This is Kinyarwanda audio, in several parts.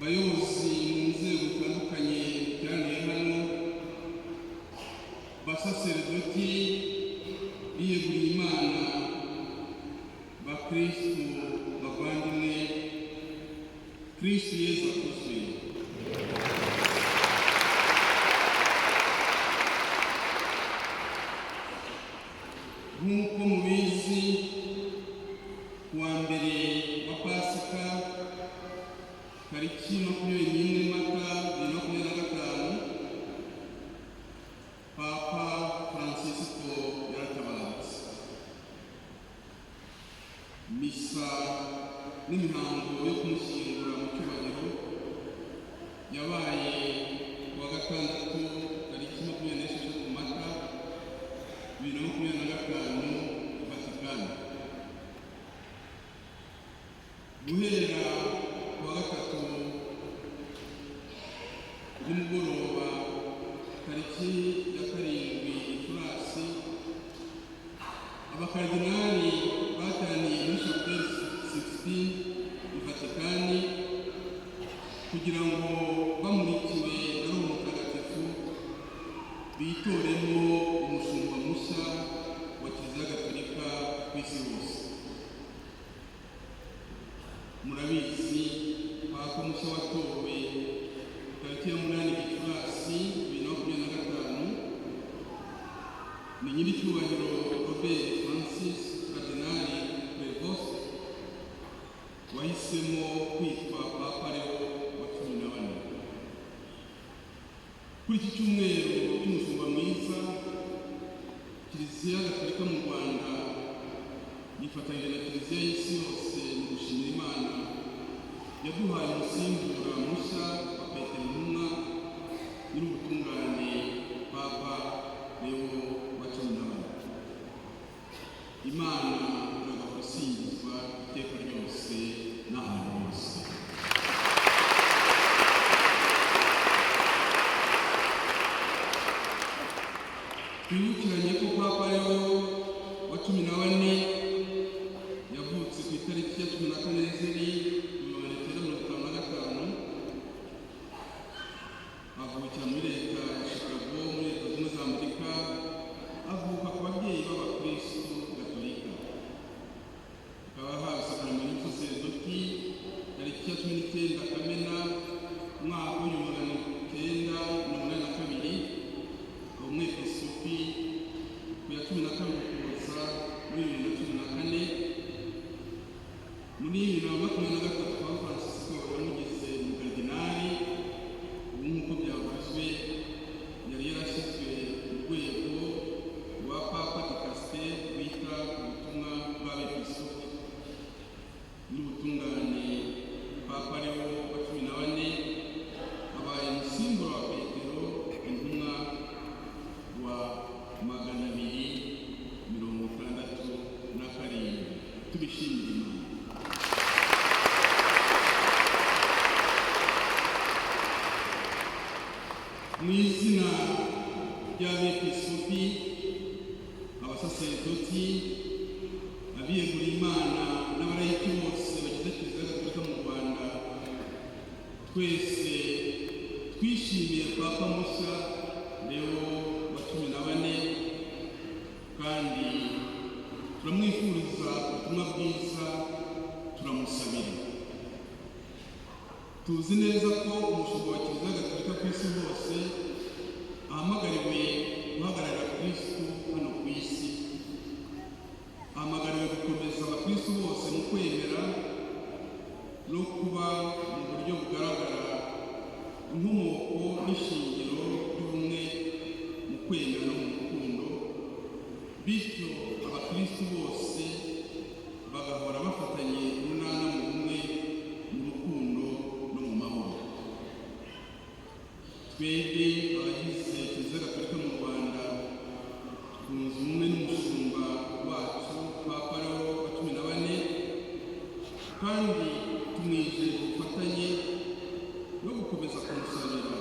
Bayobozi mu nzego zitandukanye muteraniye hano, basaseredoti biyeguriye Imana, bakristu bavandimwe, Kristu Yezu akuzwe. Nk'uko mubizi, ku wa mbere wa Pasika, tariki 21 Mata 2025, Papa Francisco yaratabarutse. Misa n'imihango yo kumushyingura mu cyubahiro yabaye ku wa gatandatu, tariki 26 Mata 2025 i Vatikani. Guhera ku wa gatatu nimugoroba, tariki ya 7 Gicurasi, abakaridinali bateraniye muri Chapelle Sixtine i Vatikani kugira ngo bamurikiwe na Roho Mutagatifu bitoremo umushumba mushya wa Kiliziya Gatolika ku isi hose. Murabizi, Papa mushya watowe tariki ya 8 Gicurasi 2025 ni Nyiricyubahiro Robert Francis Cardinal Prevost, wahisemo kwitwa Papa Leo wa 14. Kuri iki cyumweru cy'umushumba mwiza, Kiliziya Gatolika mu Rwanda yifatanyije na Kiliziya y'isi yose mu gushimira Imana yaduhaye umusimbura mushya wa Petero Intumwa, Nyir'ubutungane Papa Leo wa 14. Imana iragahora isingizwa iteka ryose n'ahantu hose. Twibukiranye ko Papa Leo wa 14 yavutse ku itariki ya 14 Nzeri 1955, avukira muri leta ya Chicago, muri Leta Zunze Ubumwe za Amerika. Avuka ku babyeyi b'abakristu gatolika, akaba ahawe isakaramentu y'ubusaseredoti tariki ya 19 Kamena umwaka w'1982, akaba umwepiskopi ku ya 12 Ukuboza muri 2014. Muri 2023 Papa Francisco yamugize umukaridinali. Ubu, nk'uko byavuzwe, yari yarashyizwe mu rwego rwa Papa Dicastère rwita ku butumwa bw'abepiskopi. Nyir'ubutungane Papa Leo wa 14 abaye umusimbura wa Petero Intumwa wa 267. Tubishimire Imana. Mu izina ry'abepiskopi, abasaseredoti, abiyeguriye Imana n'abarayiki bose bagize Kiliziya Gatolika mu Rwanda, twese twishimiye Papa mushya Leo wa 14 kandi turamwifuriza ubutumwa bwiza, turamusabira. Tuzi neza ko umushumba wa Kiliziya Gatolika ku isi hose ahamagariwe guhagararira Kristu hano ku isi, ahamagariwe gukomeza abakristu bose mu kwemera no kuba mu buryo bugaragara inkomoko n'ishingiro ry'ubumwe mu kwemera no mu rukundo, bityo abakristu bose bagahora bafatanye urunana mu bumwe, mu rukundo no mu mahoro. Twebwe abagize Kiliziya Gatolika mu Rwanda twunze ubumwe n'umushumba wacu Papa Leo wa 14 kandi tumwijeje ubufatanye no gukomeza kumusabira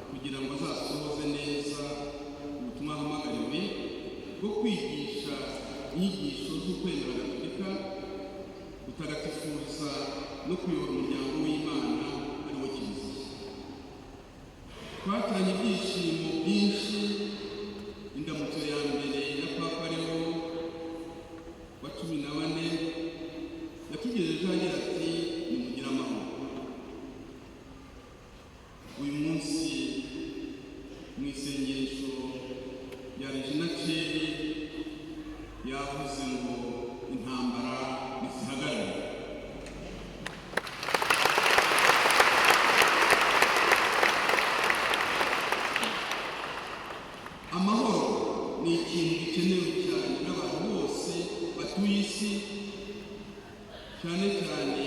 kugira ngo azasohoze neza ubutumwa ahamagariwe bwo kwigisha inyigisho z'ukwemera gatolika, gutagatifuza no kuyobora umuryango w'Imana ari wo Kiliziya. Twakiranye ibyishimo byinshi indamutso ya mbere ya Papa Leo wa 14 yatugejejeho agira ati: "Nimugire amahoro." Uyu munsi mu isengesho rya Regina Coeli yavuze ngo intambara ntizihagarare. Amahoro ni ikintu gikenewe cyane n'abantu bose batuye isi, cyane cyane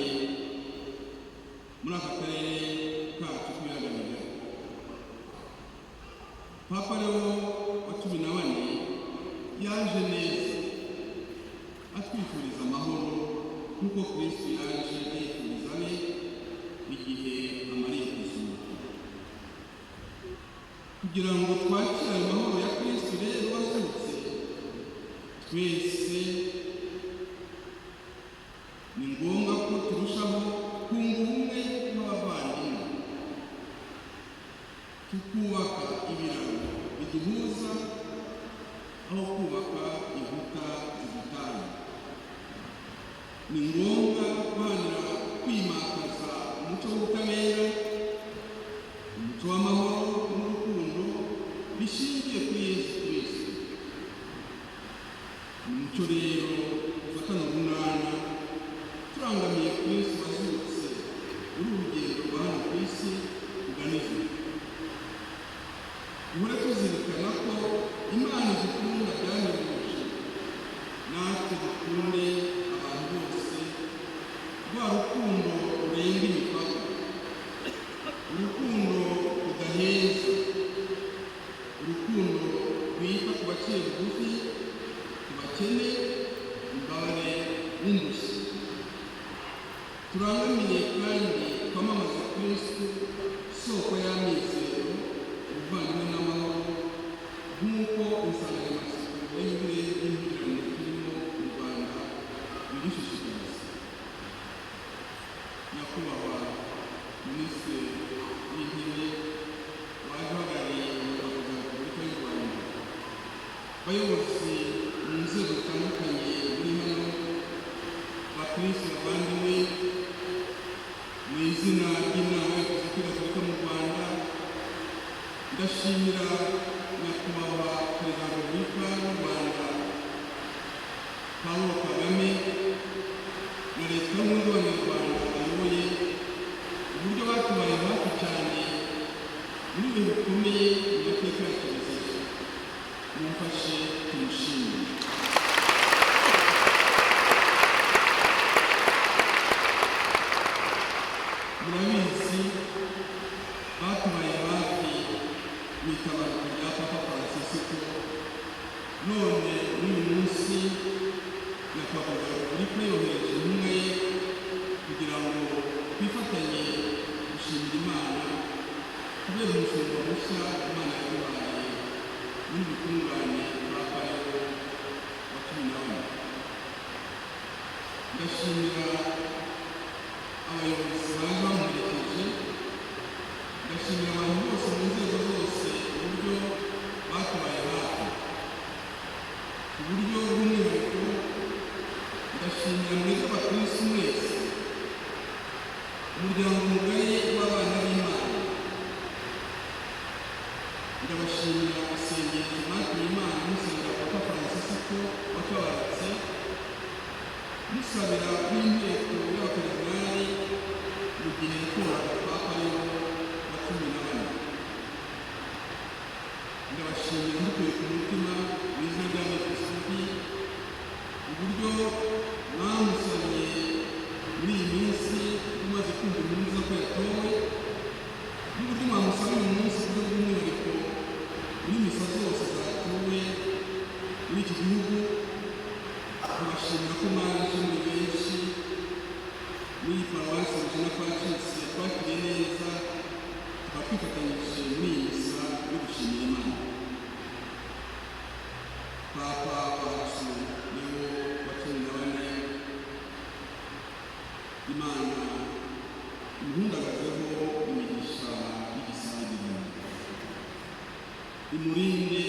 muri aka karere kacu k'ibiyaga bigari. Papa Leo wa 14 yaje neza atwifuriza amahoro, nk'uko Kristo yaje ayifuriza abe igihe amariye kuzuka. Kugira ngo twakire ayo mahoro ya Kristo rero wazutse, twese ni ngombwa ko turushaho kunga ubumwe n'abavandimwe, tukubaka ibiraro biduhuza aho kubaka inkuta zidutanya. Ni ngombwa guharanira kwimakaza umuco w'ubutabera, umuco w'amahoro n'urukundo bishingiye kuri Yesu Kristo. Ni umuco rero ufatana urunana, turangamiye Kristo wazutse uri urugendo rwa hano ku isi rugana ijuru. Duhore tuzirikana ko Imana idukunda byahebuje, natwe dukunde abantu bose rwa rukundo rurenga imipaka, urukundo rudaheza, urukundo rwita ku baciye bugufi, ku bakene, imbabare n'indushyi. Turangamiye kandi twamamaze Kristo, soko y'amizero, ubuvandimwe n'amahoro, nk'uko insanganyamatsiko y'Yubile y'impurirane turimo mu Rwanda ibidushishikariza. Nyakubahwa Minisitiri w'Intebe waje uhagarariye Ingabo za Repubulika y'u Rwanda, bayobozi mu nzego zitandukanye muri hano, bakristo bavandimwe, mu izina ry'Inama y'Abepiskopi Gatolika mu Rwanda, ndashimira Nyakubahwa Perezida wa Repubulika y'u Rwanda Paul Kagame na Leta y'Ubumwe bw'Abanyarwanda bayoboye, uburyo batubaye hafi cyane muri ibihe bikomeye mu mateka ya Kiliziya. Mumfashe tumushimire. Murabizi, batubaye hafi mu itabaruka rya Papa Francisco, none n'uyu munsi Nyakubahwa Perezida wa Repubulika yohereje intumwa ye kugira ngo twifatanye gushimira Imana kubera umushumba mushya Imana yaduhaye muri butungane Papa Leo wa 14. Ndashimira abayobozi baje bamuherekeje, ndashimira abantu bose mu nzego zose uburyo batubaye hafi. Ku buryo bw'umwihariko, ndashimira mwebwe abakristu mwese, umuryango mugari w'abana b'Imana. Ndabashimira isengesho mwatuye Imana musabira Papa Francisco watabarutse, musabira n'inteko y'abakaridinali mu gihe yatoraga Papa Leo wa 14. Ndabashimira mbikuye ku mutima mu izina ry'abepiskopi uburyo mwamusabye muri iyi minsi mumaze kumva inkuru nziza ko yatowe, n'uburyo mwamusaba uyu munsi ku buryo bw'umwihariko muri misa zose zatuwe muri iki gihugu. Nkabashimira ko mwaje muri benshi. Imurinde